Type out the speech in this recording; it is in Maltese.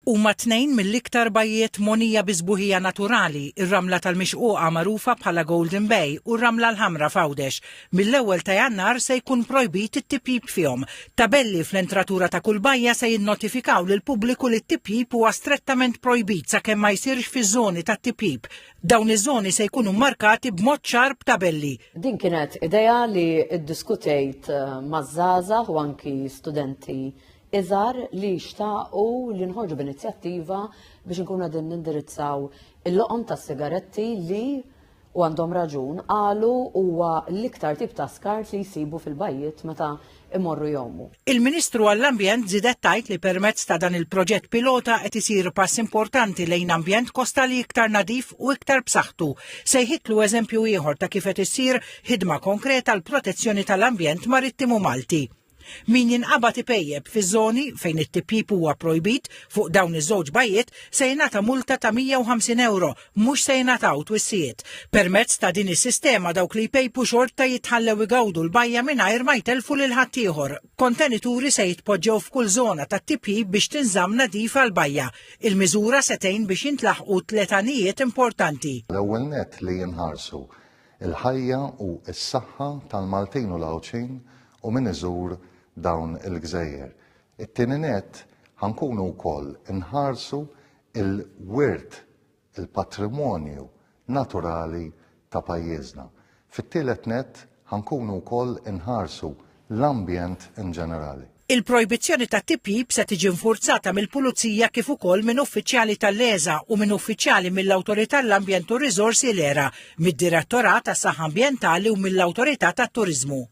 Huma tnejn mill-iktar bajjiet mogħnija bi sbuħija naturali, ir-Ramla tal-Mixquqa magħrufa bħala Golden Bay u r-Ramla l-Ħamra f'Għawdex. Mill-ewwel ta' Jannar se jkun projbit it-tipjip fihom. Tabelli fl-entratura ta' kull bajja se jinnotifikaw lill-pubbliku li t-tipjip huwa strettament projbit sakemm ma jsirx fiż-żoni tat-tipjip. Dawn iż-żoni se jkunu mmarkati b'mod ċar b'tabelli. Din kienet idea li ddiskutejt maż-żgħażagħ u anki studenti iżgħar li xtaqu li nħorġu b'inizjattiva biex inkunu qegħdin nindirizzaw il-loqom tas-sigaretti li u għandhom raġun qalu huwa l-iktar tip ta' skart li jsibu fil-bajjiet meta imorru jgħumu. Il-Ministru għall-Ambjent żiedet tgħid li permezz ta' dan il-proġett pilota qed isir pass importanti lejn ambjent kostali iktar nadif u iktar b'saħħtu. Sejħitlu eżempju ieħor ta' kif qed issir ħidma konkreta għall-protezzjoni tal-ambjent marittimu Malti. Min jinqabad ipejjep fiż-żoni fejn it-tipjip huwa projbit fuq dawn iż-żewġ bajjiet se jingħata multa ta' 150 ewro, mhux se jingħataw twissijiet. Permezz ta' din is-sistema dawk li jpejpu xorta jitħallew igawdu l-bajja mingħajr ma jtellfu lil ħaddieħor. Kontenituri se jitpoġġew f'kull żona tat-tipjip biex tinżamm nadifa l-bajja. Il-miżura se tgħin biex jintlaħqu tliet għanijiet importanti. L-ewwel nett li jinħarsu il-ħajja u s-saħħa tal-Maltin u l-Għawdxin u min iżur dawn il-gżejjer. It-tieni nett ħa nkunu wkoll inħarsu il-wirt, il-patrimonju naturali ta' pajjiżna. Fit-tielet nett ħa nkunu wkoll inħarsu l-ambjent in ġenerali. Il-projbizzjoni tat-tipjip se tiġi nfurzata mill-Pulizija kif ukoll minn uffiċjali tal-LESA u minn uffiċjali mill-Awtorità l-Ambjent u r-Riżorsi l-ERA, mid-Direttorat għas-Saħħa Ambjentali u mill-Awtorità tat-Turiżmu.